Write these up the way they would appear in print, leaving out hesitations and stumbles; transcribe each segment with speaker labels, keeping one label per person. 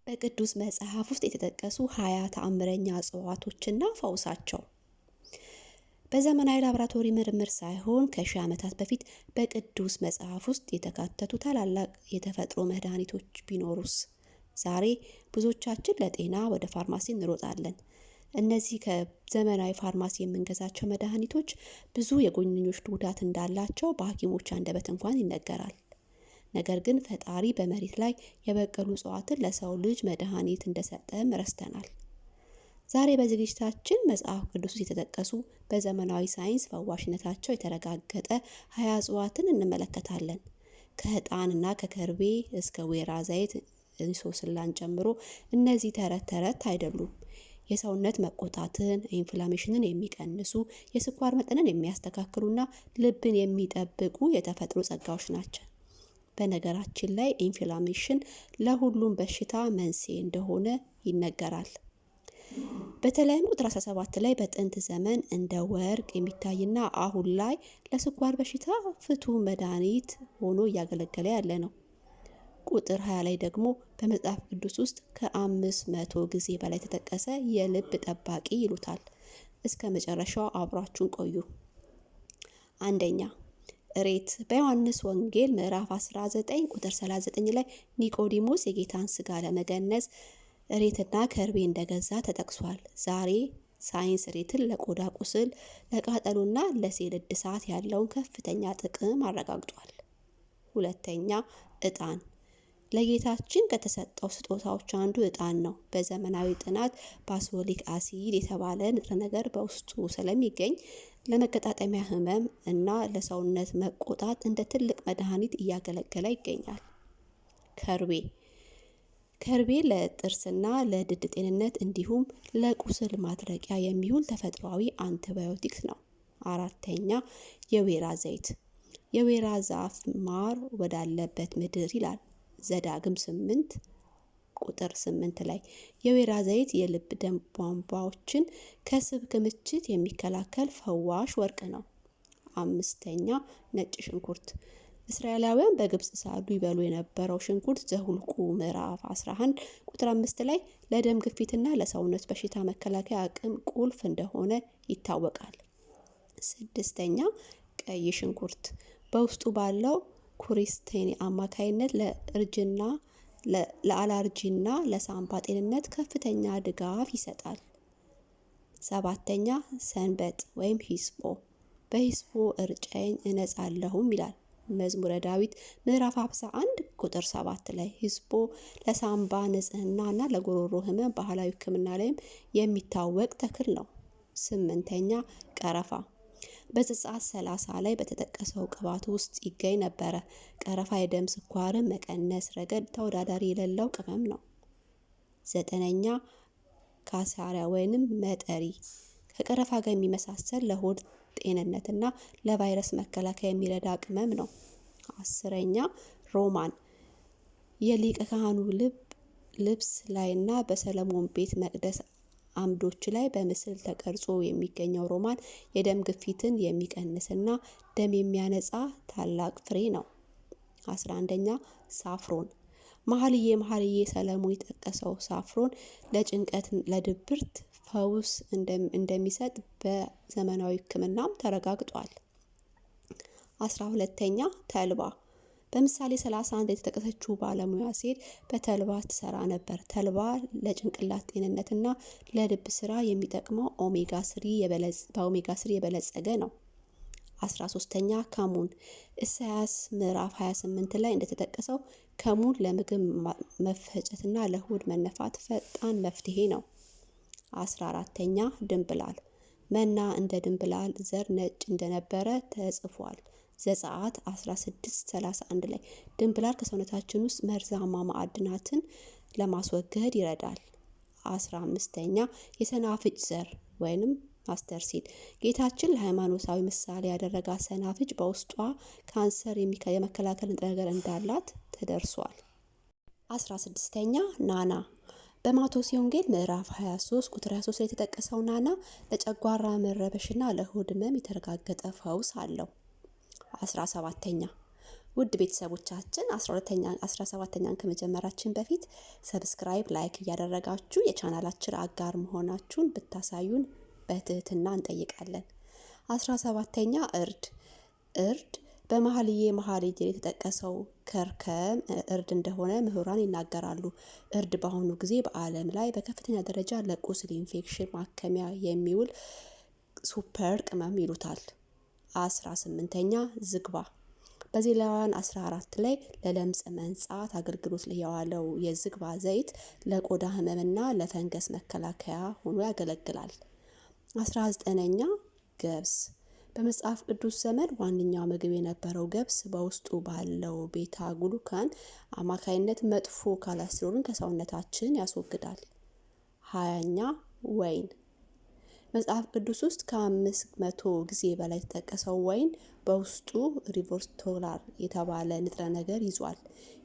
Speaker 1: በቅዱስ መጽሐፍ ውስጥ የተጠቀሱ 20 ተአምረኛ እጽዋቶችና ፈውሳቸው። በዘመናዊ ላብራቶሪ ምርምር ሳይሆን ከሺህ ዓመታት በፊት በቅዱስ መጽሐፍ ውስጥ የተካተቱ ታላላቅ የተፈጥሮ መድኃኒቶች ቢኖሩስ? ዛሬ ብዙዎቻችን ለጤና ወደ ፋርማሲ እንሮጣለን። እነዚህ ከዘመናዊ ፋርማሲ የምንገዛቸው መድኃኒቶች ብዙ የጎንዮሽ ጉዳት እንዳላቸው በሐኪሞች አንደበት እንኳን ይነገራል። ነገር ግን ፈጣሪ በመሬት ላይ የበቀሉ እጽዋትን ለሰው ልጅ መድኃኒት እንደሰጠም ረስተናል። ዛሬ በዝግጅታችን መጽሐፍ ቅዱስ ውስጥ የተጠቀሱ በዘመናዊ ሳይንስ ፈዋሽነታቸው የተረጋገጠ 20 እጽዋትን እንመለከታለን። ከዕጣንና ከከርቤ እስከ ወይራ ዘይት፣ እንሶስላን ጨምሮ እነዚህ ተረት ተረት አይደሉም። የሰውነት መቆጣትን፣ inflammation ን የሚቀንሱ፣ የስኳር መጠንን የሚያስተካክሉና ልብን የሚጠብቁ የተፈጥሮ ጸጋዎች ናቸው። በነገራችን ላይ inflammation ለሁሉም በሽታ መንስኤ እንደሆነ ይነገራል። በተለይም ቁጥር 17 ላይ በጥንት ዘመን እንደ ወርቅ የሚታይና አሁን ላይ ለስኳር በሽታ ፍቱን መድኃኒት ሆኖ እያገለገለ ያለ ነው። ቁጥር 20 ላይ ደግሞ በመጽሐፍ ቅዱስ ውስጥ ከ500 ጊዜ በላይ የተጠቀሰ የልብ ጠባቂ ይሉታል። እስከ መጨረሻው አብራችሁን ቆዩ። አንደኛ፣ እሬት። በዮሐንስ ወንጌል ምዕራፍ 19 ቁጥር 39 ላይ ኒቆዲሞስ የጌታን ስጋ ለመገነዝ እሬትና ከርቤ እንደገዛ ተጠቅሷል። ዛሬ ሳይንስ እሬትን ለቆዳ ቁስል፣ ለቃጠሎና ለሴል እድሳት ያለውን ከፍተኛ ጥቅም አረጋግጧል። ሁለተኛ፣ ዕጣን። ለጌታችን ከተሰጠው ስጦታዎች አንዱ ዕጣን ነው። በዘመናዊ ጥናት boswellic acid የተባለ ንጥረ ነገር በውስጡ ስለሚገኝ ለመገጣጠሚያ ህመም እና ለሰውነት መቆጣት እንደ ትልቅ መድኃኒት እያገለገለ ይገኛል። ከርቤ። ከርቤ ለጥርስና ለድድ ጤንነት እንዲሁም ለቁስል ማድረቂያ የሚውል ተፈጥሯዊ አንቲባዮቲክስ ነው። አራተኛ፣ የወይራ ዘይት። የወይራ ዛፍ ማር ወዳለበት ምድር ይላል ዘዳግም 8 ቁጥር 8 ላይ። የወይራ ዘይት የልብ ደም ቧንቧዎችን ከስብ ክምችት የሚከላከል ፈዋሽ ወርቅ ነው። አምስተኛ፣ ነጭ ሽንኩርት። እስራኤላውያን በግብጽ ሳሉ ይበሉ የነበረው ሽንኩርት ዘሁልቁ ምዕራፍ 11 ቁጥር 5 ላይ ለደም ግፊትና ለሰውነት በሽታ መከላከያ አቅም ቁልፍ እንደሆነ ይታወቃል። ስድስተኛ፣ ቀይ ሽንኩርት። በውስጡ ባለው quercetin አማካይነት ለእርጅና፣ ለአላርጂና ለሳምባ ጤንነት ከፍተኛ ድጋፍ ይሰጣል። ሰባተኛ፣ ሰንበጥ ወይም ሂስጶ። በሂስጶ እርጨኝ እነጻለሁም ይላል መዝሙረ ዳዊት ምዕራፍ 51 ቁጥር 7 ላይ። ሂስጶ ለሳምባ ንጽህና እና ለጉሮሮ ህመም ባህላዊ ሕክምና ላይም የሚታወቅ ተክል ነው። ስምንተኛ፣ ቀረፋ። በዘጸአት 30 ላይ በተጠቀሰው ቅባት ውስጥ ይገኝ ነበረ። ቀረፋ የደም ስኳርን መቀነስ ረገድ ተወዳዳሪ የሌለው ቅመም ነው። ዘጠነኛ፣ ካሳሪያ ወይንም መጠሪ። ከቀረፋ ጋር የሚመሳሰል ለሆድ ጤንነትና ለቫይረስ መከላከያ የሚረዳ ቅመም ነው። 10ኛ፣ ሮማን። የሊቀ ካህኑ ልብስ ላይና በሰለሞን ቤተ መቅደስ አምዶች ላይ በምስል ተቀርጾ የሚገኘው ሮማን የደም ግፊትን የሚቀንስና ደም የሚያነጻ ታላቅ ፍሬ ነው። 11ኛ፣ saffron። መኃልየ መኃልየ ሰለሞን የጠቀሰው saffron ለጭንቀት፣ ለድብርት ፈውስ እንደሚሰጥ በዘመናዊ ሕክምናም ተረጋግጧል። 12ኛ፣ ተልባ። በምሳሌ 31 የተጠቀሰችው ባለሙያ ሴት በተልባ ትሰራ ነበር። ተልባ ለጭንቅላት ጤንነትና ለልብ ስራ የሚጠቅመው በ omega 3 የበለጸገ ነው። 13ኛ፣ ከሙን። ኢሳያስ ምዕራፍ 28 ላይ እንደተጠቀሰው ከሙን ለምግብ መፈጨትና ለሆድ መነፋት ፈጣን መፍትሄ ነው። 14ኛ፣ ድንብላል። መና እንደ ድንብላል ዘር ነጭ እንደነበረ ተጽፏል። ዘጸአት 16:31 ላይ። ድንብላል ከሰውነታችን ውስጥ መርዛማ ማዕድናትን ለማስወገድ ይረዳል። 15ኛ፣ የሰናፍጭ ዘር ወይንም mustard seed። ጌታችን ለሃይማኖታዊ ምሳሌ ያደረጋት ሰናፍጭ በውስጧ ካንሰር የመከላከል ንጥረ ነገር እንዳላት ተደርሷል። 16ኛ፣ ናና። በማቴዎስ ወንጌል ምዕራፍ 23 ቁጥር 23 ላይ የተጠቀሰው ናና ለጨጓራ መረበሽና ለሆድ ህመም የተረጋገጠ ፈውስ አለው። 17ኛ፣ ውድ ቤተሰቦቻችን 12ኛ 17ኛን ከመጀመራችን በፊት subscribe፣ like እያደረጋችሁ የቻናላችን አጋር መሆናችሁን ብታሳዩን በትህትና እንጠይቃለን። 17ኛ እርድ። እርድ በመኃልየ መኃልይ የተጠቀሰው ከርከም እርድ እንደሆነ ምሁራን ይናገራሉ። እርድ በአሁኑ ጊዜ በዓለም ላይ በከፍተኛ ደረጃ ለቁስል ኢንፌክሽን ማከሚያ የሚውል super ቅመም ይሉታል። 18ኛ ዝግባ። በዘሌዋውያን 14 ላይ ለለምጽ መንጻት አገልግሎት ላይ የዋለው የዝግባ ዘይት ለቆዳ ህመምና ለፈንገስ መከላከያ ሆኖ ያገለግላል። 19ኛ ገብስ። በመጽሐፍ ቅዱስ ዘመን ዋነኛው ምግብ የነበረው ገብስ በውስጡ ባለው beta glucan አማካይነት መጥፎ ኮሌስትሮልን ከሰውነታችን ያስወግዳል። 20ኛ ወይን። መጽሐፍ ቅዱስ ውስጥ ከ500 ጊዜ በላይ የተጠቀሰው ወይን በውስጡ resveratrol የተባለ ንጥረ ነገር ይዟል።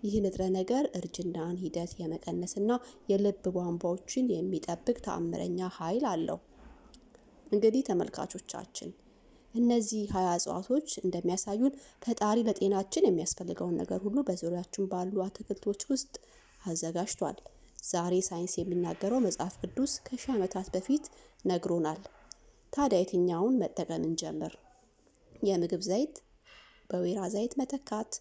Speaker 1: ይህ ንጥረ ነገር እርጅናን ሂደት የመቀነስና የልብ ቧንቧዎችን የሚጠብቅ ተአምረኛ ኃይል አለው። እንግዲህ ተመልካቾቻችን እነዚህ 20 እጽዋቶች እንደሚያሳዩን ፈጣሪ ለጤናችን የሚያስፈልገውን ነገር ሁሉ በዙሪያችን ባሉ አትክልቶች ውስጥ አዘጋጅቷል። ዛሬ ሳይንስ የሚናገረው መጽሐፍ ቅዱስ ከሺህ ዓመታት በፊት ነግሮናል። ታዲያ የትኛውን መጠቀም እንጀምር? የምግብ ዘይት በወይራ ዘይት መተካት፣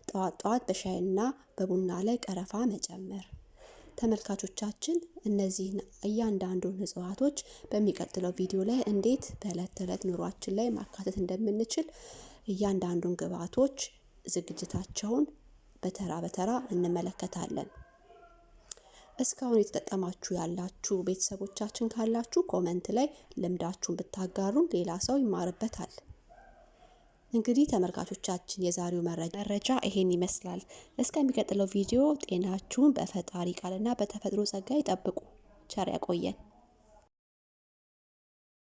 Speaker 1: ጠዋት ጠዋት በሻይና በቡና ላይ ቀረፋ መጨመር። ተመልካቾቻችን እነዚህን እያንዳንዱን እጽዋቶች በሚቀጥለው ቪዲዮ ላይ እንዴት በዕለት ተዕለት ኑሯችን ላይ ማካተት እንደምንችል እያንዳንዱን ግብአቶች ዝግጅታቸውን በተራ በተራ እንመለከታለን። እስካሁን የተጠቀማችሁ ያላችሁ ቤተሰቦቻችን ካላችሁ comment ላይ ልምዳችሁን ብታጋሩን ሌላ ሰው ይማርበታል። እንግዲህ ተመልካቾቻችን የዛሬው መረጃ ይሄን ይመስላል። እስከሚቀጥለው ቪዲዮ ጤናችሁን በፈጣሪ ቃልና በተፈጥሮ ጸጋ ይጠብቁ። ቸር ያቆየን።